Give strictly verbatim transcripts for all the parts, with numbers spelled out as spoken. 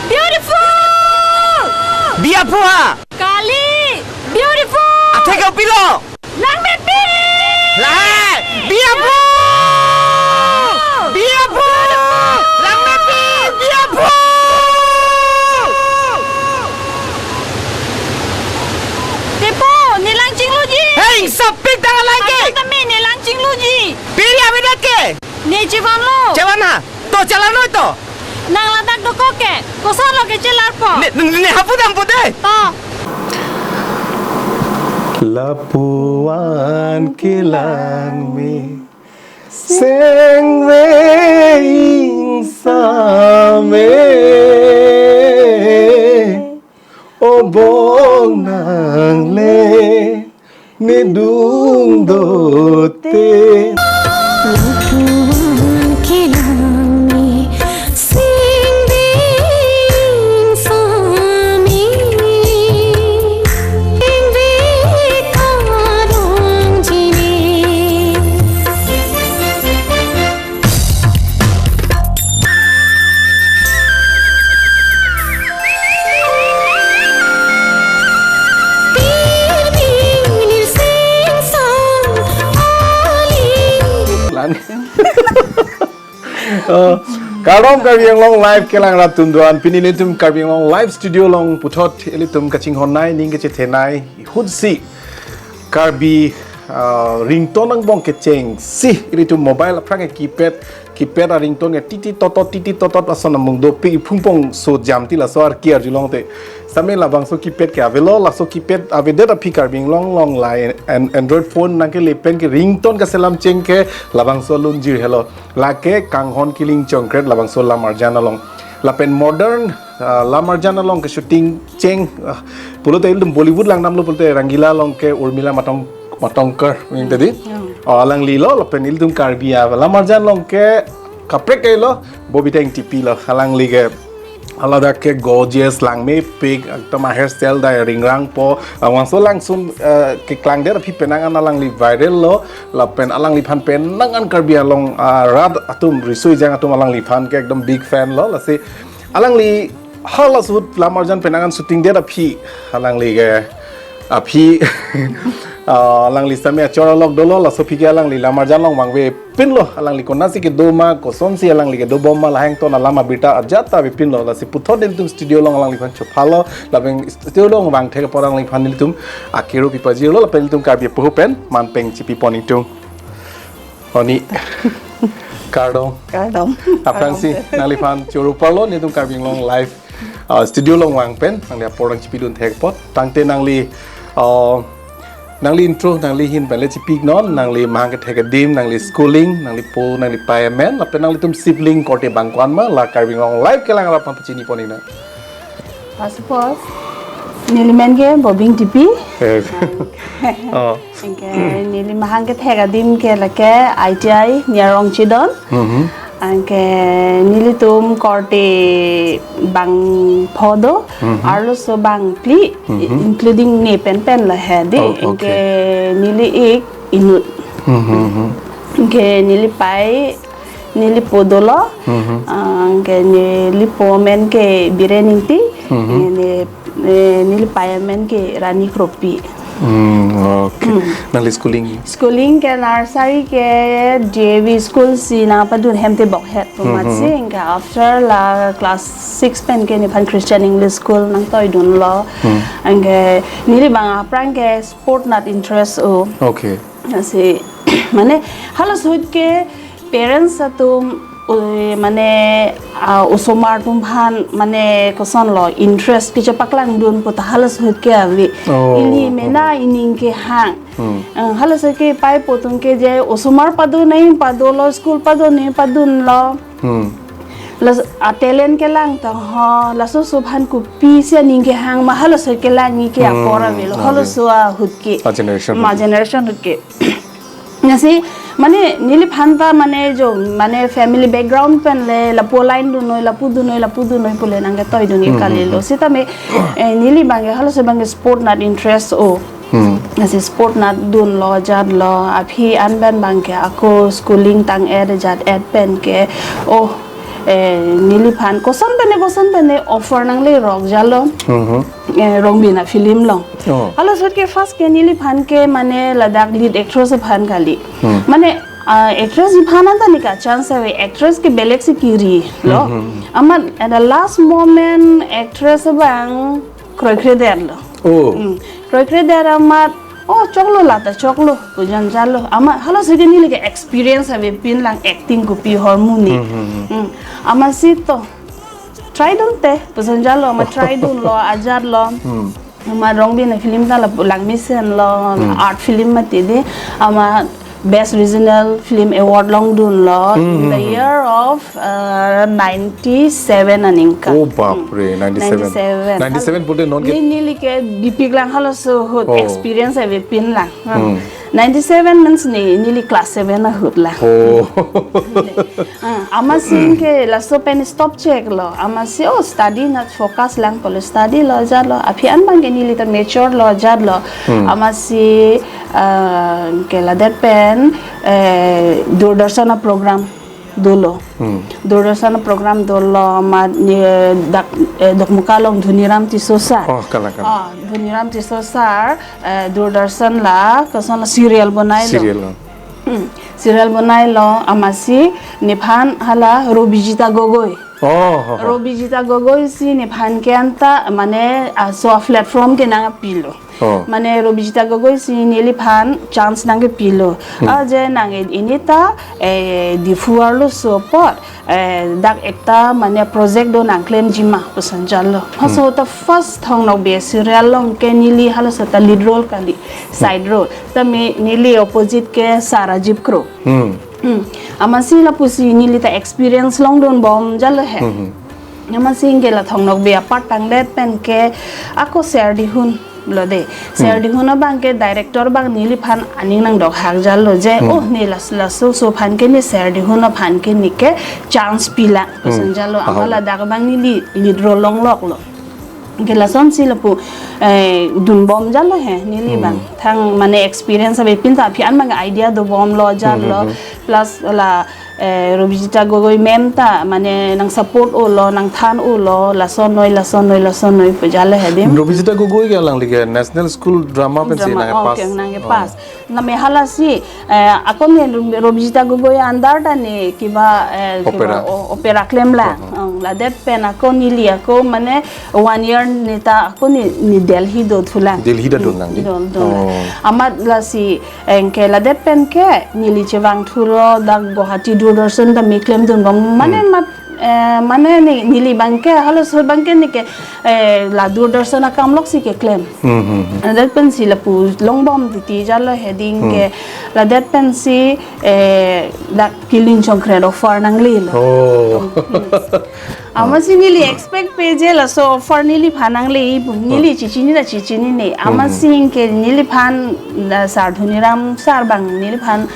Beautiful! Biaphu ha! Kali! Beautiful! Atheke pilo! Langmepi! Lahai! Biaphu! Biaphu! Langmepi! Biaphu! Tepo, ne lang chingluji. Hei, sapik tangan lagi. Kami ne lang chingluji. Piri abe dak ke? Ne chevanlo. Chevan ha? To, chelang noi to. Nang ladak dokok ke. Koson lo ke chelarpo. Ne, ne, ne hapu dampo de. To. Lapuan kelang me sengve ingsam me. Obong nangle nedung dote. Lapuan kelang me sengve ingsam me, sengve karong jine. Lan. Oh, kardom Karbi Anglong Live kelang rat atum do-an, pini ilitum Karbi Anglong Live studio along puthot ilitum kachinghon nai, ning kachethe nai, hutsi Karbi, ah, ringtone angbong kechengsi ilitum mobile aphrang ke keypad, keypad a ringtone ke titi totot, titi totot ason amung dopik, iphungpong so jam ti laso arki arjulong te. Same labangso keypad ke avelo, laso keypad avedet aphi Karbi Anglong along la an-, Android phone nangkele pen ke ringtone kaselam cheng ke labangso lunjir helo. Lake kanghon kiling chongkret labangso lam arjan along. Lapen modern, ah, lam arjan along ke shooting cheng, ah, pulote ilitum Bollywood langdamlo pulote Rangila along ke Urmila Matong-, Matondkar, ning tadi. Hmm. Oh, alangli lo, lapen ilitum Karbi a lam arjan along ke kaprek ke lo, Bobita Engtipi lo, alangli ke. Hala dak ke gorgeous langmepik, ekdom a hairstyle dak ringrangpo, labangso langsun, eh, keklangdet aphi penang an alangli viral lo, lapen alangliphan penang an Karbi Anglong, ah, rat atum riso ejang atum alangliphan ke ekdom big fan lo, lasi alangli hala ahut lam arjan penang an shooting det aphi, alangli ke aphi, ah, alangli same achor alok dolo, laso aphi ke alangli lam arjan along vangve pinlo, alangli konatsi kedo ma, kosonsi alangli kedo bom ma, lahai angton alam abirta ajat ta avepinlo, lasi puthot nelitum studio along alangliphan chophalo, lapen studio along vangthek apor alangliphan nelitum akero pipajirlo, lapen nelitum Karbi apoho pen manpeng chipipon ingtung. Oni. Kardom. Kardom. Aphrangsi, kardom. Nangliphan choro parlo, nelitum Karbi Anglong Live, uh, studio along vang pen, nangli apor nangchipidun thek apot. Tangte nangli, uh, nangli intro, nangli ahin pen le chipiknon, nangli mahang kethek adim, nangli schooling, nanglipo, nanglipei amen, lapen nanglitum sibling korte bang ko-an ma, la Karbi Anglong Live kelang rat aphan pachinipon ingna. First of all, neli amen ke Bobing Tipi. Eh. Oh. Anke neli mahang kethek adim ke lake I T I Niarong Chidon. Mhm. Anke nelitum korte bangpho do, mhm, arloso bangphli, mhm, including ne pen pen lahai dei. Oh, okay. Anke neli ik inut. Mhm, mhm. Anke nelipei, nelipo dolo. Mhm. Ah, anke nelipo amen ke Biren Ingti. Mhm. Ne, ne, nelipei amen ke Rani Kropi. Hmm, okay. Hmm. Nangli schooling? Schooling ke nursery ke D A V school si nangpadun Hemtebokhet pu, mhm, amatsi, anke after la class six pen ke nephan Christian English School nangtoidunlo. Hmm. Anke neli bang aphrang ke sport nat interest o. Okay. Lasi, mane, halaso ahut ke parents atum, eh, mane, ah, osomar atum aphan, mane, kosonlo, interest kechepaklangdun pu ta halaso ahut ke ave. Oh, ili mena, oh, ining kehang. Hmm. Eh, halaso ahut ke pei po atum ke je osomar padun nangpadolo, school padun nangpadunlo. Hmm. Las-, a talent kelang ta ho, laso aso aphan kopisi aning kehang ma halaso ahut ke langji ke, hmm, apor avelo, ave, halaso ahut ke. A generation, ma ahut ke, generation ahut ke. Lasi, mane, neliphan ta, mane, jo, mane, family background pen le, lapu line dunnoi, lapu dunnoi, lapu dunnoi pule nangketoidun, hmm, kalilo. Hmm, hmm. Sitame, eh, neli bang ke, halaso bang ke sport nat interest o. Hmm. Lasi sport nat dunlo, jatlo, aphi anben bang ke, ako schooling tang-et, jat-et pen ke, oh, eh, neliphan koson pene koson pene offer nangle rok jalo. Mhm. Eh, Rongbin a film long. Oh. Halaso ahut ke first ke neliphan ke mane ladak lead actress aphan kali. Hmm. Mane, ah, actress aphan anta ne kachance ave, actress ke belek si kiri lo. Mhm. Amat at the last moment actress abang kroikre der lo. Oh. Hmm. Kroikre der amat, oh, choklo lata choklo, pu jan jalo. Amat halaso ahut ke neli ke experience avepin lang acting kopi ahormu ne. Mhm. Hmm. Amatsi to try dunte, pu jan jalo, amat try dunlo, ajatlo. Hmm. Amat Rongbin a film ta la langmesen lo, Hmm. art film mati de. Amat Best Regional Film Award longdunlo in Hmm, the hmm, hmm. year of, uh, ninety-seven aningkan. Oh, bapre, Hmm. ninety-seven. Ninety-seven. Ninety-seven pulote non ke Ni, neli ke bipik lang halaso ahut Oh. experience avepin lang. Hmm. Hmm. Ninety-seven means ne, neli class seven ahut lang. Oh. Ah, amatsi anke laso pen stop cheklo. Amatsi, oh, study nat focus lang pulo, study lo ajatlo. Aphi an abang ke neli ta mature lo ajatlo. Hmm. Amatsi, ah, ke ladet pen, eh, Doordarshan a program dolo. Hmm. Doordarshan a program dolo, amat ne dak, eh, Dokmoka along Dhoniram Tisso sir. Oh, kalang, kalang. Ah, Dhoniram Tisso sir, eh, Doordarshan la, koson la serial bonailo. Serial lo. Hmm. Serial bonailo, amatsi nephan hala Robijita Gogoi. Oh, ho, ho. Robijita Gogoi si nephan ke anta, mane, ah, laso platform ke nangpilo. Oh. Mane Robijita Gogoi si neliphan chance nangkepilo. Hmm. Ah, je nang e-, ini ta, eh, Diphu arloso apot, eh, dak ekta mane project do nangklemji ma, pu jan jalo. Halaso Hmm. ta first Thong Nokbe serial long ke neli halaso ta lead role kali, side role. Tame neli opposite ke Sir Rajiv Kro. Hmm. Hmm. Amatsi lapusi neli ta experience longdunbom jalo he. Hmm, hmm. Amatsi anke la Thong Nokbe a part tangdet pen ke ako Serdihun lo de. Hmm. Serdihun abang ke director abang neliphan aning nangdokhak jalo je, Hmm. oh, ne las-, laso aso aphan ke ne Serdihun aphan ke ne ke chance pilang, pu Hmm. jan jalo. Aha. Amat ladak abang neli lead role longloklo. Anke lasonsi lapu, eh, dunbom jalo he, neli Hmm. abang. Thang mane experience avepin ta aphi an abang idea dobomlo ajatlo. Hmm, hmm, hmm. Plus la, eh, Robijita Gogoi ma'am ta mane nang support-olo, nangthan-olo, lasonnoi, lasonnoi, lasonnoi pu jalo he dim. Robijita Gogoi ke alangli ke National School Drama pensi Drama, nang oh, pass. Ke nang ke Oh. pass. Name halasi, eh, ako ne Robijita Gogoi under ta ne kiba, eh, kiba Opera. o-, opera klem lang. Uh-huh. Ang ladet pen ako neli ako mane one year ne ta ako ne, ne Delhi dothulang. Delhi ta Hmm, donlang di? don, don lang. Oh. Amat lasi, eh, anke ladet pen ke neli chevangthulo dak Guwahati Doordarshan ta me klemdunbom. Mane Hmm. mat eh, mane ne, neli abang ke, halaso abang ke ne ke, eh, la Doordarshan akam loksi keklem. Hmm, hmm, hmm. Ladet pensi lapu longbom titi jalo he dim Hmm. ke, ladet pensi, eh, dak Killing Chongkret offer nanglelo. Oh. Hmm. Amatsi neli expect-pe je laso offer neliphan nangle, ipu neli Oh. chechini ta chechini ne. Hmm, hmm. Amatsi anke neliphan, la Sir Dhoniram sir abang neliphan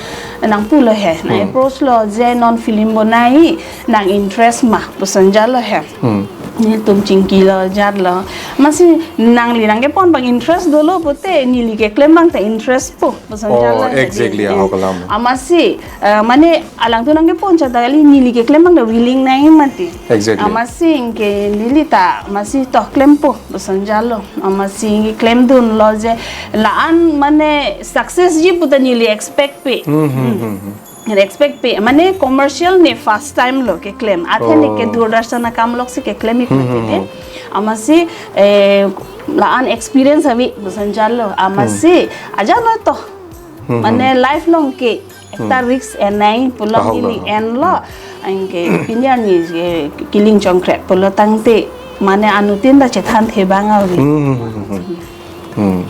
nangpulo he. Nang Hmm. approach lo je non film bonai, nang interest ma, pu jan jalo he. Hmm. Nelitum chingkilo ajatlo. Amatsi nangli nangkepon abang interest dolo pute neli keklem abang ta interest po, pu jan Oh, jalo he. exactly, Eh. ahok alam. Amatsi, eh, mane alangtum nangkepon chot ta kali neli keklem abang ta willing nai mati. Exactly. Amatsi anke neli ta, amatsi to klempo, pu jan jalo. Amatsi anke klemdunlo je la-an mane success ji pu ta neli expect-pe. Hmm, hmm, Hmm. hmm, hmm. Neli expect-pe, mane commercial ne first time lo keklem. Athe ne ke Oh. Doordarshan akam loksi keklem-ik Hmm, mati hmm, de. hmm. Amatsi, eh, la-an experience ave, pu jan jalo. Amatsi, Hmm. ajatlo to. Hmm, Mane hmm. life along ke ekta Hmm. risk en nai pulo Ahok neli lo. enlo. Anke pini arni, eh, Killing Chongkret pulo tangte mane anuttin ta chethan thebang ave. Hmm, hmm, hmm, hmm. Hmm.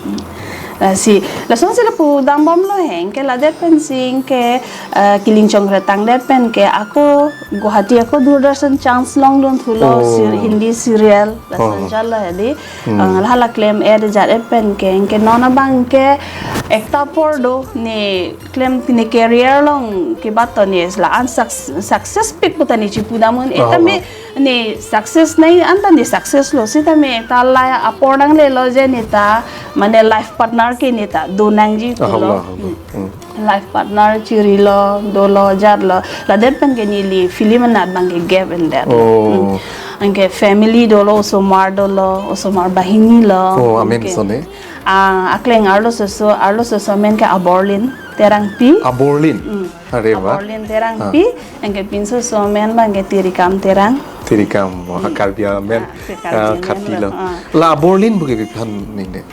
Lasi, lasonsi lapu dambomlo he, anke ladet pensi anke, eh, Killing Chongkret tangdet pen ke ako Guwahati ako Doordarshan chance longdunthulo Oh. ser-, Hindi serial, lason Oh. jalo he di. Hmm. Eh, hala klem-et ajat-et pen ke, anke non abang ke ekta apor do ne klem ne career along kiba to ne la-an suc-, success pik pu ta ne chipudam un-e Oh, tame oh. ne success nai anta ne success lo sitame ta la apor nanglelo je ne ta mane life partner ke ne ta do nangji Ah, pulo. Allah, Allah. Hmm. Hmm. Life partner chirilo, dolo, jarlo. Ladet pen ke neli film anat abang ke gap in that. Oh. Mm. Anke family dolo, osomar dolo, osomar banghini lo. Oh, amen. Anke, so ne? Ah, akleng arloso, arloso amen ke Aborlin Terangpi. Aborlin. Mm. Are wah. Aborlin Terangpi. Ah. Anke pinsoso amen abang ke Tirikam Terang. Tirikam, wah, hmm, Karbi amen. Ah, ke Karbi, ah, amen khati lo, lo. Ah. La Aborlin pu ke pi aphan ning de?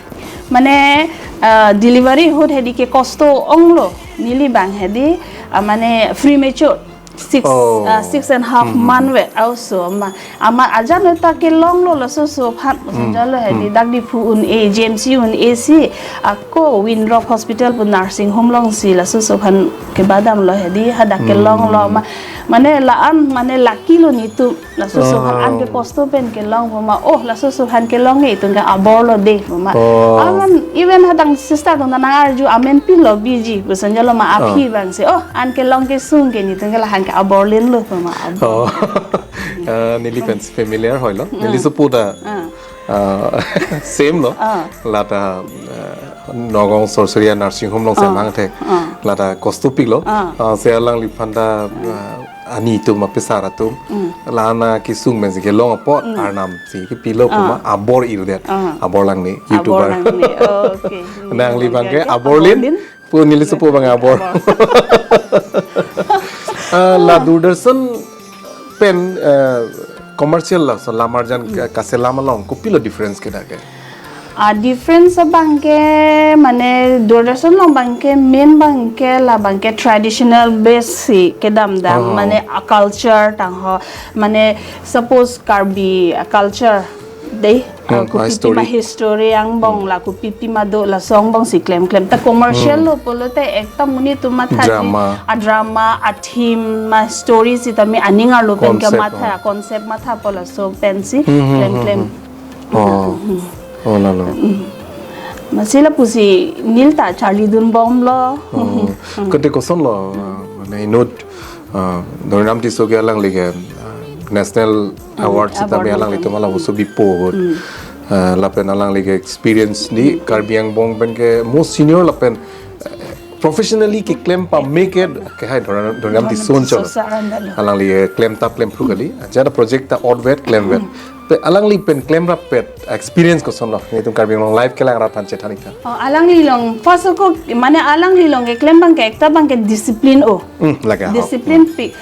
Mane, ah, delivery ahut hedi ke kosto onglo. Neli abang hedi, ah, mane premature. Six, oh, ah, six and half, hmm, month vet also. Ma, amat ajan ta kelonglo lasoso aphan. Hmm. Jalo hedi, hmm, dak Diphu un-e, J M C un-e si. Ako Windrop Hospital pu nursing home alongsi lasoso aphan kebadamlo hedi, hadak, hmm, kelonglo. Ma, mane la-an, mane lucky lo netum. Lasoso aphan, oh, an ke kosto pen kelong pu ma. Oh, lasoso aphan kelong ke itum ke Abor lo de pu ma. Oh. Amen, even hadak sister atum nang arju amen pilo B G pu sanjalo ma, oh, aphi abang si. Oh, an kelong kesung ke netum ke la-an ke Aborlin lo pu ma, Abor. Oh. Eh, neli pen familiar hoi lo. Mm. Neli sopo ta. Ah. Ah, same lo. Ah. Lata, eh, Nagaon Sorsoria Nursing Home along, ah, semang the. Ah. Lata kosto pik lo. Ah. Ah, si alangliphan ta, ah, ani atum, apisar atum. Mm. La-an kesung pensi kelong apot, mm, arnam si kepilo, ah, pu ma, Abor irdet. Ah. Abor Langne, Abor YouTuber. Langne. Oh, okay. Nangli abang ke, okay, Aborlin. Aborlin. Pu neli sopo abang Abor. Abor. Ah, la Doordarshan pen, eh, commercial laso lamarjan, hmm, ka-, kaselam along kopilo difference ke dak ke? Ah, difference abang ke mane Doordarshan along abang ke main abang ke la abang ke traditional base si kedam dam, ah, mane a culture tang ho, mane suppose Karbi a culture dei, hmm, ah, kopi, ah, pi ma history, history angbong, hmm, la kopi pi ma do laso angbong si klem klem. Ta commercial, hmm, lo pulote ekta monit atum matha, drama, a drama, a theme, ma story sitame aning arlo pen, concept, kematha, oh, concept mathapo laso pensi, hmm, hmm, klem, hmm, klem, hmm. Oh. Hmm. Oh, lalo. Hmm. Masi lapusi neli ta charlidunbomlo. Oh. Hmm. Kete kosonlo, uh, mane inut, uh, Dhoniram Tisso ke alangli ke, uh, national, hmm, award sitame, award alanglitum, hmm, alang oso bipo ahut. Hmm. Uh, lapen alangli ke experience di, hmm, Karbi angbong pen ke most senior lapen, uh, professionally keklem pame ke, ke hai Dhoniram, Dhoniram Tisso, Dhoniram Tisso cholo. Sir, andalo. Alangli, eh, klem tap klem phru kali. Ajat project ta otvet klemvet. Hmm. Te alangli pen klemrap pet experience kosonlo? Netum Karbi Anglong live kelang arat aphan chethan ik tha. Oh, alangli along, first ko, mane alangli along keklem abang ke ekta abang ke discipline o. Hmm, lake ahok. Discipline, hmm, pi-,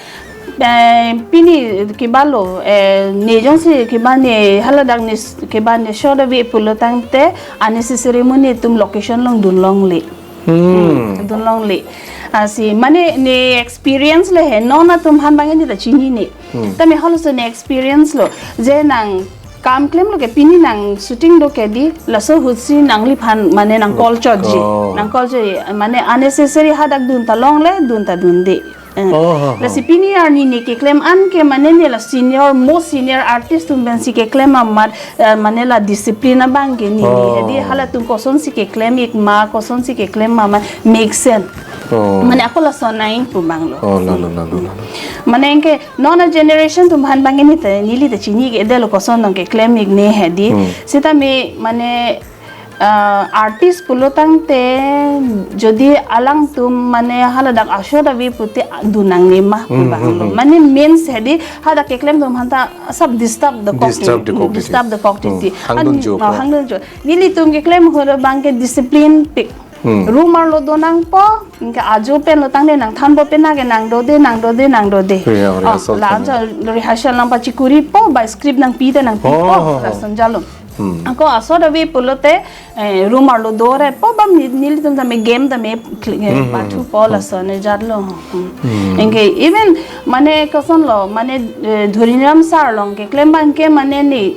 eh, pini kebalo, eh, ne jongsi keba ne haladak ne s-, keba ne short ave pulo tangte unnecessary monit atum location along dunlongle. Hmm. Hmm, dunlongle. Asi, mane ne experience le he, non atum aphan abang neli ta chinine. Hmm. Tame halaso ne experience lo. Je nang kam klemlo ke pini nang shooting do ke di, laso ahutsi nangliphan mane nang, hmm, call chotji. Oh. Nang call chotji, mane unnecessary hadak dun ta longle, dun ta dunde. Eh, oh, oh, oh. Lasi pini arni ne keklem an ke mane ne la senior, most senior artist atum pensi keklem amat, eh, mane la discipline abang ke ne, oh, hedi halatum kosonsi keklem ik ma, kosonsi keklem ma, ma make sense. Oh. Mane ako lason nai pu abang lo. Oh, lalo, lalo, lalo. Mane anke non a generation atum aphan abang neli ta, neli ta chini ke delo koson dong keklem ik ne hedi. Hmm. Sitame mane, ah, artist pulo tangte jodi alangtum mane haladak a short ave pute dun nangne ma pu, hmm, abang lo. Hmm, hmm. Mane means hedi hadak keklem atum aphan ta sab disturb dokok, disturb dokok, disturb dokok titi. Hmm. Hangdun, an-, jo, ah, po, hangdun jo. Nelitum keklem ahut abang ke discipline pik. Hmm. Room arlo do nangpo, anke ajo pen lo tangte nang thanpo pen ke nang dode, nang dode, nang dode. Rehe-, oh, rehearsal la tangte. Ancha rehearsal nang pachikuripo, ba script nang pide nang pipo, oh, oh, oh, lason jalo. Hmm. Ako a short ave pulote, eh, room arlo dorepo, bam ni-, nelitum tame game tame kli-, eh, hmm, hmm, pathupo, hmm, lason jalo. Hmm. Hmm. Anke even mane kosonlo, mane, eh, Dhoniram sir along keklem abang ke mane ne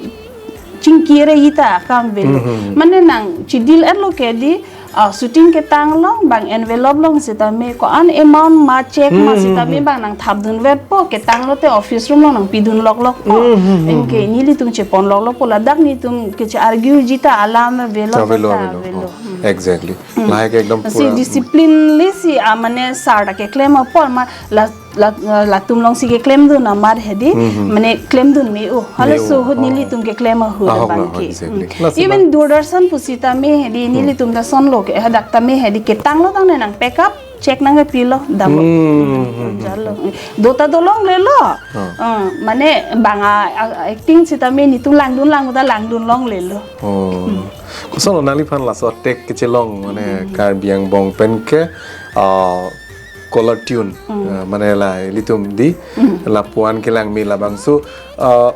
chingkire ita akam avelo. Hmm, hmm, hmm. Mane nang chidil erlo ke di, ah, shooting ketang along, bang envelope along sitame ko-an amount ma check ma, hmm, hmm, sitame, hmm, bang nang thapdunvetpo, ketang lote office room along nang pidun loklokpo. Hmm, hmm, hmm, anke, hmm, nelitum chepon loklokpo, ladak netum keche-argue ji ta alam avelo, avelo, ta avelo, avelo. Oh, hmm, exactly. Hmm. Lahai ke ekdom si pura discipline le si, ah, mane sir ta keklem apor ma la, la, latum alongsi keklemdun amat hedi, hmm, hmm, mane klemdun me-o. Halaso, me-o, ahut, oh, nelitum keklem ahut, ahok abang lo, ke. Exactly. Hmm. Lasi even ba- Doordarshan pusitame hedi, hmm, nelitum ta sonlo ke, hadak tame hedi ketanglo tangte nang pack up, check nangkepilo, dam. Hmm, hmm, hmm, Jalo. Do ta dolonglelo. Ah. Ah, mane bang a, a, acting sitame netum langdun lang ta langdunlonglelo. Oh. Koson nangliphan laso attack kechelong mane Karbi angbong pen ke, ah, color tune. Hmm. Ah, mane la ilitum di, Hmm. lapuan kelang me labangso, ah,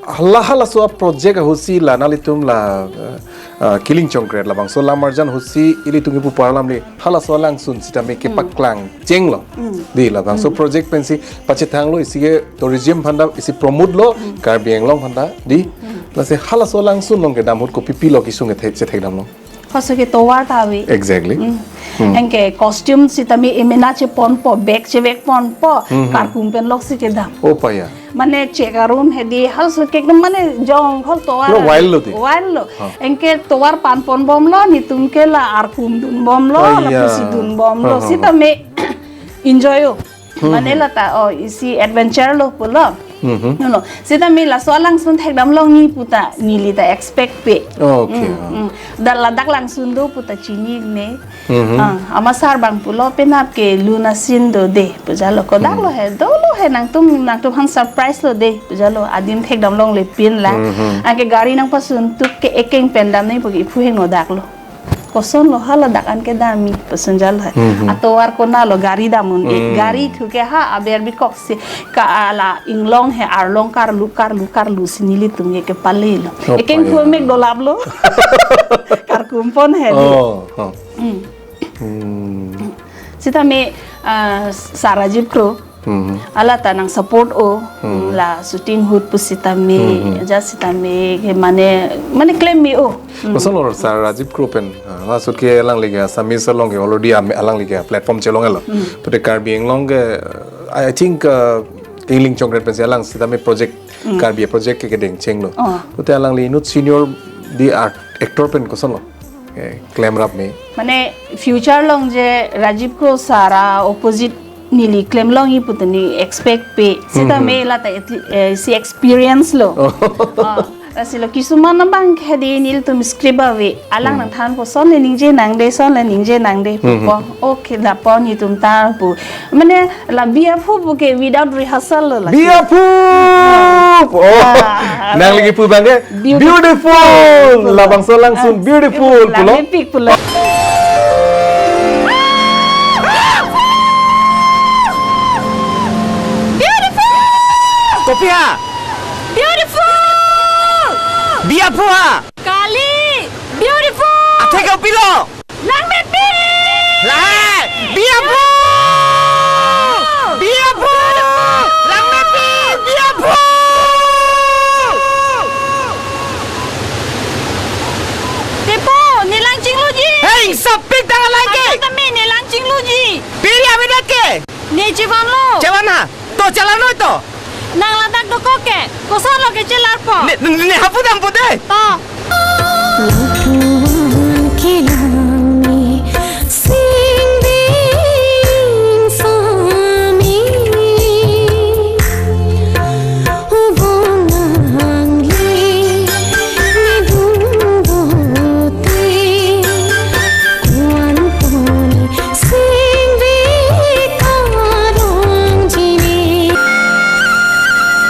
hala halaso a project ahutsi la nanglitum la, ah, ah, Killing Chongkret labangso lam arjan ahutsi ilitum kipu parlam le halaso alangsun sitame kepaklang chenglo. Hmm. Di labangso Hmm. project pensi pachethanglo isi ke tourism aphanta isi promote lo Hmm. Karbi Anglong aphanta di. Hmm. Lasi halaso alangsun along kedam ahut kopipilo kesung kethek chethekdamlo. Koso ke tovar ta ave. Exactly. Hmm. Hmm. Anke costume sitame emena cheponpo, bag chevekponpo, Hmm, hmm. karkum pen loksi kedam. Oh, paya. Mane check arum hedi halaso ke mane jong hol tovar. Lo wild lo di. Wild lo. Ha. Anke tovar panponbomlo, netum ke la arkum dunbomlo, Oh, la iya. pusi dunbomlo. Ha, ha, ha. Sitame enjoy o. Hmm. Mane la ta, oh, isi adventure lo pulo. Mhm. Nono. Sitame laso alangsun thekdamlongji puta neli ta expect pe. Okay, Hmm, ah. hmm. Da ladak langsun do puta chinine. Mhm. Ah, amat sar abang pulo penap ke lun asin do de, pu jalo kodak Hmm. lo he, dolo he nangtum, nangtumphan surprise lo de, pu jalo adim thekdamlongle pin la. Mhm. Anke gari nangpasun tuk ke ekeng pen damnoi puke iphu heno daklo. Kosonlo haladak an kedam me, puson jalo he. Mhm. Atovar konatlo gari dam un-e, Hmm. gari thu ke ha aber bikok si ka ala inglong he arlong karlu, karlu, karlu si nelitum ke kepalelo. Oh, Ekeng paya. phu mek dolaplo. Karkumpon he di. Oh, oh. Hmm. Hmm. Sitame, ah, Sir Rajiv Kro, Hmm. ala ta nang support o, Hmm. la shooting ahut pusitame, Hmm, hmm. ja sitame, ke mane, mane klem me o. Hmm. Kosonlo Sir Rajiv Kro pen, ah, la shoot ke alangli ke Assamese along ke already am-, alangli ke platform chelonglo. Hmm. Pute Karbi Anglong ke, I think, ah, Killing Chongkret pensi alang sitame project, Hmm. Karbi project ke kedeng chenglo. Oh. Pute alangli inut senior di art, actor pen kosonlo. Eh, klem rap me. Mane future along je Rajiv Kro sir a-opposite neli klemlongji puta neli expect pe. Sitame Hmm, hmm. lata eti-, eh, si experience lo. Oh. Ah, lasi lo kisuman abang ke di nelitum script ave. Alang Hmm. nangthanpo son le ningje nang de, son le ningje nang de Hmm, hmm. pupo. Okay, lapu netum ta pu. Mane la biaphu puke without rehearsal lo la. Biaphu! Oh, Ah, nangli kipu abang ke? Beautiful. Beautiful. Beautiful. Labangso alangsun Ah, beautiful beautiful. pulo. Lamepik pulo. Beautiful! Kopi ha? Beautiful! Biaphu ha? Kali! Beautiful! Atheke kopilo? Langmepik! Lahai! Biaphu! Biaphu! Langmepik! Biaphu! Tepo, ne lang chingluji. Hei, sapik tang alang ke. Ata tame ne lang chingluji. Piri amedak ke. Ne chevanlo. Chevan ha. To chala noi to. Nang ladak dokok ke. Kosonlo ke chelarpo. Ne, ne, ne hapu dampo de. To. Lapuan kelang me sing ding sami. Ubon nangli nidun bote. Kuan pon sing ding karong jini.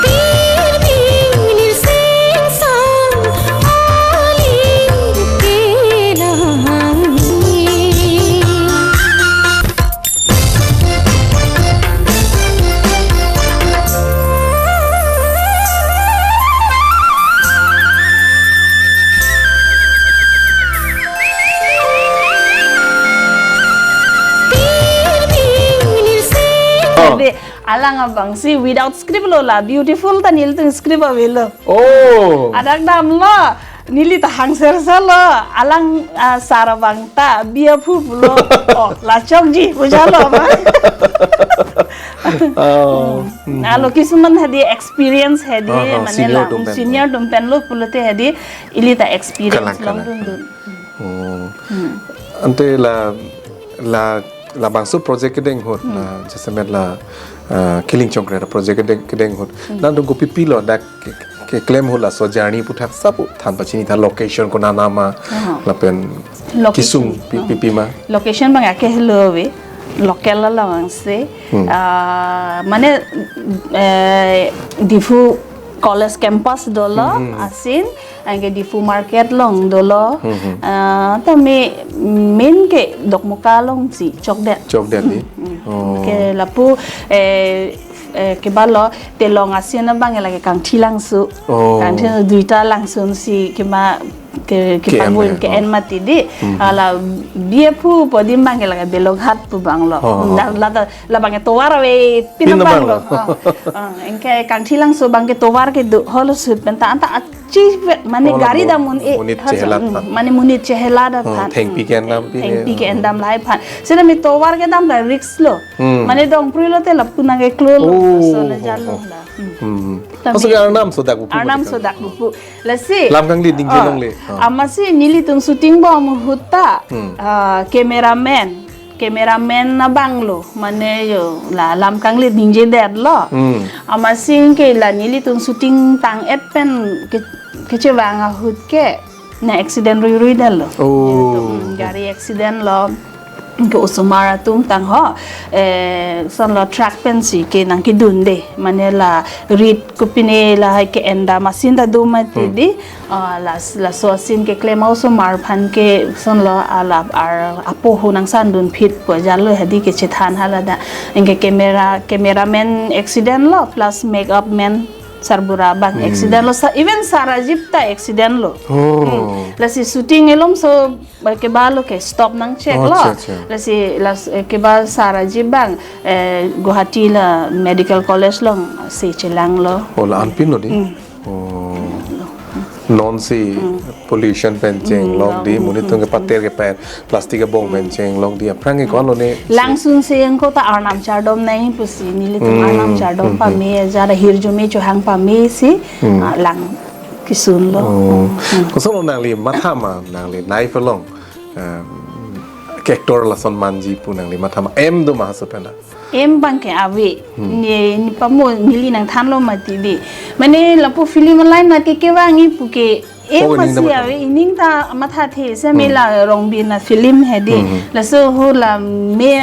Tir tir sing sang aling kelang ni. Tir tir sing. Oh. Alang abang si without script lo la, beautiful ta nelitum script avelo. Oh. Adak damlo, neli ta hangser salo, alang, ah, sir abang ta, biaphu pulo. Oh, lachokji, pu jalo ma. Oh. Hmm. Alo kisuman hedi experience hedi, Ah, ah, mane senior la, atum pen. senior atum pen lo pulote hedi, ili ta experience Kalang, kalang. longdundun. Oh. Hmm. Ante la, la, labangso project kedeng ahut, Hmm. la, jasemet la, ah, Killing Chongkret project kedeng, kedeng ahut. Hmm. Nangtum kopipilo dak ke, ke, keklem ahut laso journey aputhak sapu than pachini tha location konat ma, Aha. lapen Location. kisung pi-, Hmm. pipi ma. Location abang ake helo ave. local along si. Hmm. Ah, mane, eh, Diphu College campus dolo, hmm, hmm, asin, anke Diphu market along dolo. Hmm, hmm. Ah, tame main ke Dokmoka alongsi chokdet. Chokdet ni? Hmm, hmm. Oh. Ke lapu, eh, eh, kebalo telong asin abang lake Kangthi Langso. Oh. Kangthi Langso duita Langso si kema ke, ke Ke-en pangwin ya, ke-en, oh, mati di. Hmm. Hala B A pu po di abang lake Beloghat pu abang lo. Oh, oh. Dan lata labang ke tovar ave pin, pin abang abang lo. Lo. Oh. Oh, anke Kangthi Langso abang ke tovar kedo holo sut penta anta achi mane, oh, gari mo-, dam un-e. Monit halo, chehelat, hmm, aphan. Mane monit chehelat, oh, aphan. Thengpi, hmm, ke-en dam pi, thengpi, oh, ke-en dam lahai aphan. Seta me tovar kedam ta risk lo. Hmm. Mane dongprui lote lapu nangkeklo lo. Oh, so na, oh, jalo, oh, la. Hmm. Hmm. Tame Maksudnya Arnam sodak bupu Arnam mati kan? Sodak bupu. Lasi, Lamkanglit ningje, oh, longle. Oh. Amatsi nelitum shooting bom ahut ta, hmm, ah, cameraman. Cameraman abang lo, mane yo, la Lamkanglit ningjedet lo. Hmm. Amatsi ke la nelitum shooting tang-et pen ke, kechevang ahut ke na accident ruirui detlo. Oh. Nelitum, hmm, gari accident lo. Ke osomar atum tang ho, eh, son lo truck pensi ke nangkedunde. Mane la rit kopine lahai ke-en dam asin ta do mati, hmm, di. Ah, las-, laso asin keklem a-osomar aphan ke son lo alap ar apoho nangsandun phit pu jalo hadi kechethan hala da. Anke camera, cameraman accident lo plus makeup man Sarbura abang, hmm, accident lo. Sa-, even Sarajib ta accident lo. Oh. Hmm. Lasi shooting alomso, eh, kebalo ke stop nangchek, oh, lo. Acha, acha. Lasi las-, eh, keba Sarajib abang, eh, Guwahati la Medical College alongsi chelang lo. Oh, la-an pin lo di? Hmm. Oh. Non si, hmm, pollution pen, hmm, chenglok di, hmm, monit atum, hmm, kepater, hmm, kepair, plastic abong pen, hmm, chenglok di, aphrang ke, hmm, ko-an lo ne? Langsun si yang ko ta Arnam chardom nai pusi, nelitum, hmm, Arnam chardom, hmm, hmm, pame, jara hirjume chohang pame si, hmm, ah, lang kesun lo. Oh. Hmm. Koson lo nangli matha ma, nangli life along, um, ke actor lason manji pu nangli matha ma, aim do ma haso pena? Aim abang ke ave. Hmm. Ne, ne pamo neli nangthanlo mati di. Mane lapu film line na ke kevang-i pu ke aim, oh, ining ta masi matha, ave, ining ta mathathe, seta me, hmm, la Rongbir na film hedi. Hmm. Laso ahut la me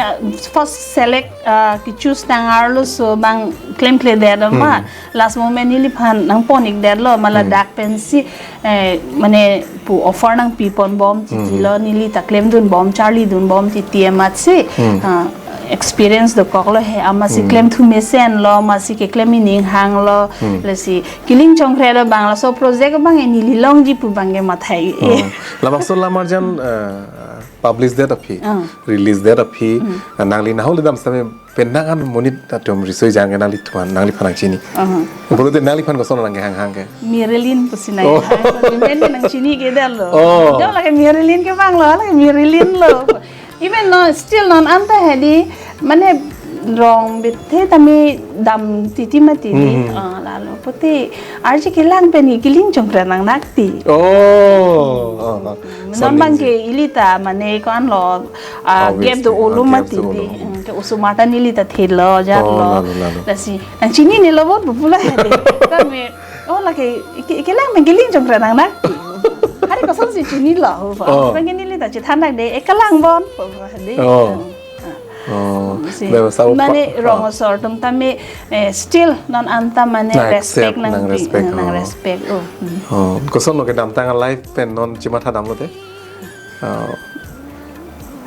first select, ah, ke-choose tang arloso abang klemkledet ma. Hmm. Last moment neliphan nangpon-ikdetlo, ma, hmm, ladak pensi, eh, mane pu offer nangpipon bom titi, hmm, lo, neli ta klemdun bom, charlidun bom titi amatsi, hmm, ah, experience dokok lo he, amatsi, hmm, klemthu mesen lo, amatsi keklem ining hanglo, hmm, lasi Kiling Chongkret abang laso project abang neli longji pu abang ke mathai. Oh. Labangso lamarjan, eh, publish det aphi, ah, release det aphi, hmm, ah, nangli nahole dam same penang an monit atum riso-ejang ke nangliphan, nangliphan nangchini. Aha. Pulote nangliphan koson nangkehang hang ke? Marilyn pusi nang, oh, hang, so, men ke nangchini ke detlo. Oh. Jo lake Marilyn ke abang lo, lake Marilyn lo. Even non, still non anta hedi, mane rong bethe tame dam titi mati di. Hmm. Ah, lalo pulote arje kelang pen Kiling Chongkret nang nakti. Oh, oh, oh. Non, sorry, abang ke ili ta mane ko-an lo, ah, obviously, gap do olo, ah, gap mati do olo di. Hmm, ke osomar ta neli ta thelo, jat, oh, lo. Lalo, lalo. Lasi nangchinine lo bot bupula hedi. Tame, oh, lake, ke, kelang pen Kiling Chongkret nang nakti. Hari kosonsi chinilo. Oh. Abang ke neli ta chethan nakde, eh, kelang bon. Hedi. Oh. Hmm. Oh, si, bebas sa upa-, mane, ah, rong asor atum tame, eh, still non anta mane, na respect, accept, nang nang pi-, respect, nang, oh, respect, oh, hmm. Oh, koson lo kedamtang a-life pen non chimatha damlote? Oh.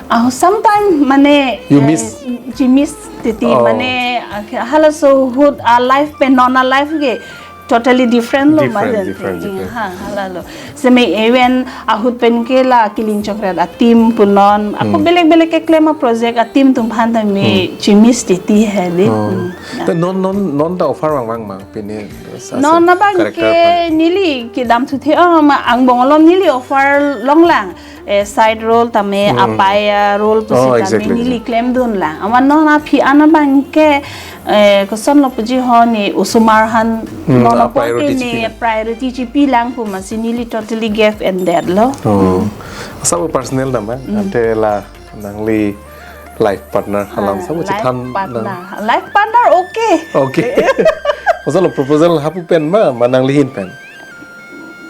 Ah, sometime mane, you miss, eh, chimiss titi, oh, mane, ah, halaso ahut a-life pen non a-life ke totally different lo. Different, ma, different, eh, different. Ha, halalo. Seme even ahut pen ke la Kiling Chongkret a-team punon. Ako, hmm, belek-belek keklem a-project a-team atum aphan tame, hmm, chimiss titi hedi. Oh. Hmm. Ta non, non, non ta offer vangvang ma, pine sa-, non sa-, abang character ke aphan neli kedamthuthe, oh, ma angbong alom neli offer longlang. Eh, side role tame, hmm, apai a-role pusi, oh, tame, exactly, neli klemdun lang. Amat non aphi an abang ke, eh, koson lo puji ho ne osomar aphan, hmm, non a-priority ke ne chipi lang, priority chipi lang pu amatsi neli totally gap endetlo. Oh. Hmm. Sa personal nama, hmm, ante la nangli life partner alam, ah, sa life chethan partner nang. Life partner, okay. Okay. Koson lo proposal hapu pen ma, ma nanglihin pen?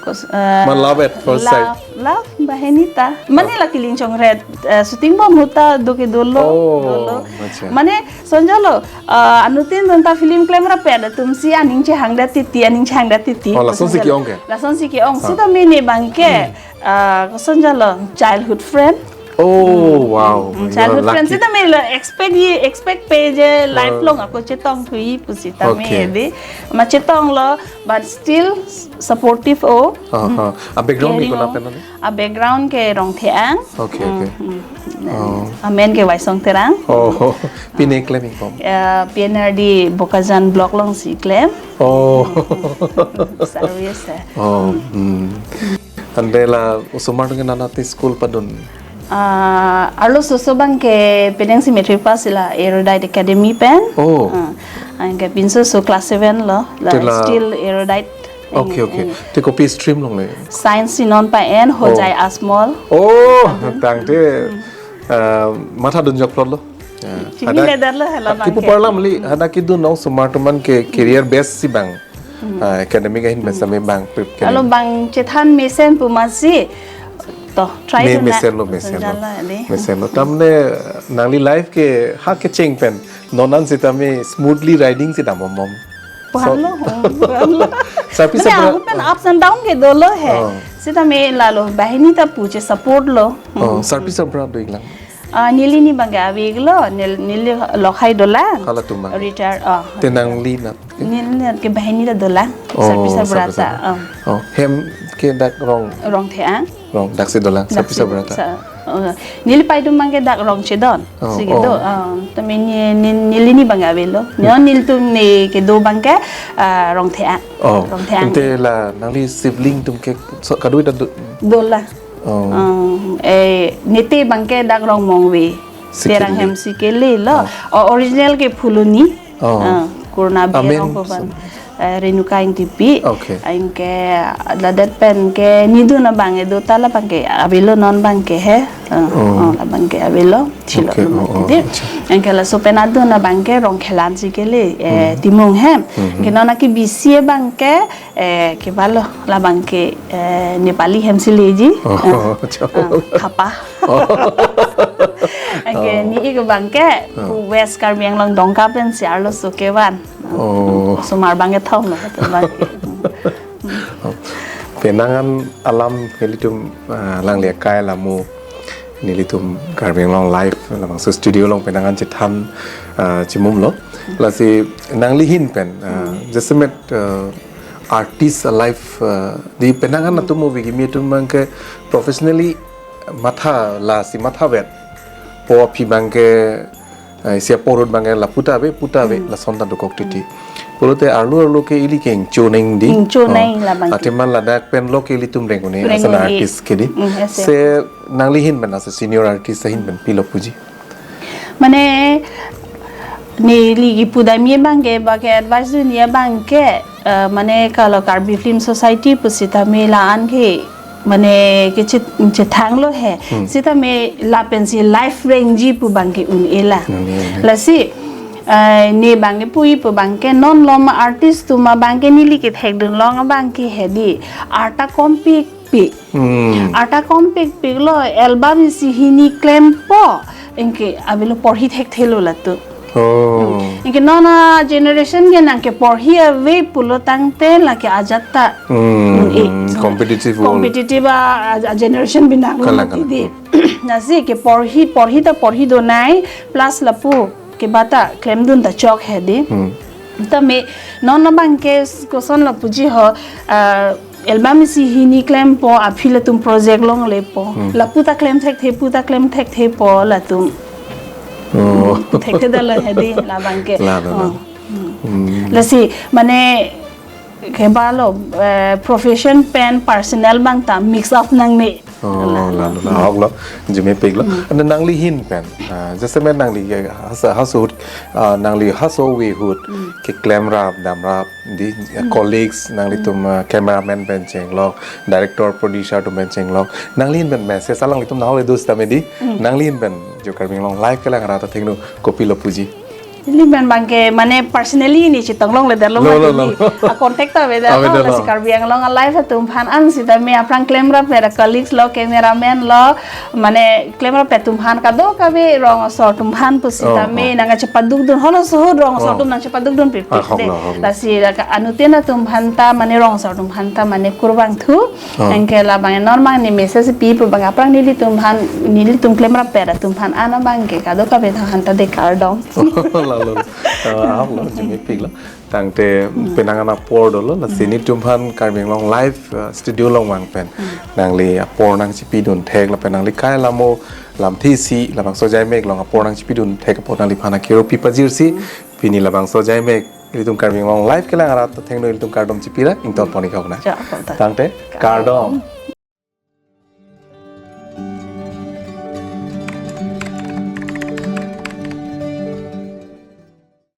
Kos-, eh, Ma love at first sight. Love, love, banghini ta. Mane Oh. la kiling chongret, eh, shooting bom ahut ta do ke dolo, Oh, dolo. Acha. Mane, sonjalo, eh, anuttin anta film klem ra pet atum si aning chehangdet titi, aning chehangdet titi. Oh, lasonsi Kosonjalo. ke-ong ke? Lasonsi ke-ong. Ah. Sita mene abang ke, Hmm. eh, kosonjalo, childhood friend. Oh, wow. Hmm, You are childhood friend. lucky. Sita me lo expect ye, expect pe je life Ah. long ako chetongthuji pusita Okay. me de. Ma chetonglo, but still supportive o. Ah, ah. A background Caring ni kona o. pen ni? A background ke Rongtheang. Okay, Hmm, okay. hmm. Oh. Amen ke Waisong Terang. Oh, pine klem ingkom. Eh, P N R D Bokajan block alongsi klem. Oh. Service eh. Oh, hmm. Ante la osomar atum ke nana te school padun? Ah, arloso abang ke penang si matric pass la Erudite Academy pen. Oh. Ah, anke pinso so class seven lo, la Te la still Erudite. Okay, Eng, okay. eng. Te kopi stream longle? Science si non pa-en, Hojai Oh. Ajmal. Oh, Padun. tangte, ah, matha dunjok plot lo. Ya. Chini Hadak, leader lo hala abang kipu ke. parlam li, hadak kedun osomar atum an ke career base si bang. Hmm. Ah, academic ahin base Hmm. me bang, pre-, Alo academic. bang chethan mesen pu masi. To, try Me-, to na. mesen lo, mesen lo. Sonjalo de. Mesen lo. Tamne nangli life ke ha kecheng pen. Non an sitame smoothly riding si dam bom bom. Puhan So lo, ho, puhan lo. Sarpi Mane sarpra- ahut pen ups and down ke dolo he. Oh. Sitame lalo banghini ta pu che support lo. Oh, Hmm. sarpi sarpra do-ik lang? Ah, neli ni abang ke ave-ik lo, nel-, neli lokhai dolang. Halatum abang? Retire, oh. Te nangli nat ke? Neli nat ke banghini ta dolang. Oh, Sarpi sarpra sarpi ta, sarpra. oh. Oh, hem ke dak Rong? Rongtheang. Rong, daksi dolang, Sarpi Daksi sarpra ta. sa-, oh, neli paidum abang ke dak Rongchedon. Oh, Sige oh. do, ah, tame ni, ni, neli ni abang avelo. Ni, nelitum ni kedo abang ke, ah, Rongtheang. Oh, Rongtheang. Ante la nangli sibling atum ke so, kadokave ta do? Dolang. Oh. Ah, eh, nete abang ke dak Rongmongve. Sikele. Terang hem sikele lo. Oh. Oh, original ke Phuloni. Oh. Ah, Kurna Amen. Berong ko abang. Eh, Renuka Ingtipi. Okay. Anke ladak pen ke nidun abang kedo ta labang ke avelo non abang ke he. Ah, Oh. ah, labang ke avelo. Chilo Okay, labang oh, oh, ke de. acha. Anke laso pen adun abang ke Rongkhelan sikele, eh, Hmm. Timung hem. Hmm. Anke non aki B C A abang ke, eh, kevalo labang ke, eh, Nepali hem sileji. Oh, Ah, acha. ah, Thapa. Oh. Anke Oh. ni-ik abang ke, Oh. pu West Karbi Anglong Dongka pensi arloso kevan. Oh. Osomar abang kethom lo, kethom abang ke. Penang an alam nelitum, ah, alangli akai alamo nelitum Karbi Anglong Live labangso studio along penang an chethan, ah, chimum lo. Lasi nangli ahin pen, ah, Hmm. jasemet, ah, artist alive, ah, di penang an Hmm. atum movie kimi atum abang ke professionally matha lasi mathavet. Po aphi abang ke, eh, isi apor ahut abang ke lapu ta ave, pu ta ave, Hmm. lason ta dokok titi. Hmm. Pulote arlo arlo ke ili ke ingchoneng di. Ingchoneng Oh. labang ke. Athema ladak pen lo ke ilitum reng un-e, Reng asan un-e. artist ke di. Hmm, yes, yes. Se nangli ahin pen asa senior artist ahin pen pilo puji. Mane neli kipu damji abang ke, ba ke advice dunji abang ke, eh, mane kalau Karbi Film Society pusitame la-an ke mane kechet-, chethang lo he. Hmm. Sitame lapensi life rengji pu abang ke un-e la. Un-e, un-e. Lasi, eh, ne abang ke puji pu abang ke non lom artist atum abang ke neli kethekdun long abang ke he di. Arta kompik pik. Hmm. Arta kompik pik lo album isi hini klempo. Anke avelo porhi thekthe lo latum. Oh. Anke non a-generation ke nangkeporhi ave pulo tangte lake ajat ta. Hmm, Eh, hmm, competitive world. Competitive a, a, a-generation binang lo Kalang, mati kalang. de. Lasi keporhi, porhi ta porhi donai, plus lapu keba ta klemdun ta chok he di. Hmm. Tame non abang ke s-, koson lo puji ho, ah, album isi hini klempo, aphi latum project longlepo. Hmm. Lapu ta klem thekthe, pu ta klem thekthepo latum. Oh. Thekthedetlo he di, labang ke. La, la, la. Oh. Hmm. Hmm. Lasi, mane, keba lo, eh, profession pen personal abang ta mix up nangne. Oh, La, la, la, la. la, ahok lo, jumepik lo. Hmm. Ante nangli ahin pen, ah, jasemet nangli ke hasa, haso ahut, ah, nangli haso ave ahut, Hmm. keklem rap, dam rap, di, Hmm. colleagues, nanglitum, Hmm. ah, cameraman pen chenglok, director, producer atum pen chenglok. Nangli ahin pen message, alanglitum nahok le do sitame di, Hmm. nangli ahin pen, jo Karbi Anglong Live kelang rat athengno, kopilo puji. Neli pen abangke mane personally neli chetong longledetlo. Lo, lo, mati lo, neli lo. A contact ta avedet lo, avedet lo. Lasi Karbi Anglong a live atum aphan an sitame aphrang klemrap pen a colleagues lo, cameraman lo, mane klemrap pen atum aphan kadokave rong asor atum aphan pu sitame, oh, oh, nangchepadukdun, halaso ahut rong asor, oh, atum nangchepadukdun pipik, ah, hok de. Lo, hok lo. Lasi la ka anuttin atum aphan ta mane rong asor atum aphan ta mane kurvangthu. Oh. Anke labang non abang neli message pipo abang aphrang nelitum aphan, nelitum klemrap pen atum aphan an abangke kadokave aphan ta de kardom. Lalo. Ah, hok lo, jimipik lo. Tangte, hmm, penang an apor dolo, lasi, hmm, nelitum aphan Karbi Anglong live, uh, studio along vang pen. Hmm. Nangli apor nangchipidun thek, lapen nangli kai lamo lamthe isi, labangso Jaimek along apor nangchipidun thek apot nangliphan akero pipajirsi, hmm, pini labangso Jaimek, ilitum Karbi Anglong live kelang arat athengno ilitum kardom chipira, ington, hmm, pon-ik kok na. Ja, kok ta. Tangte, kardom. Kardom.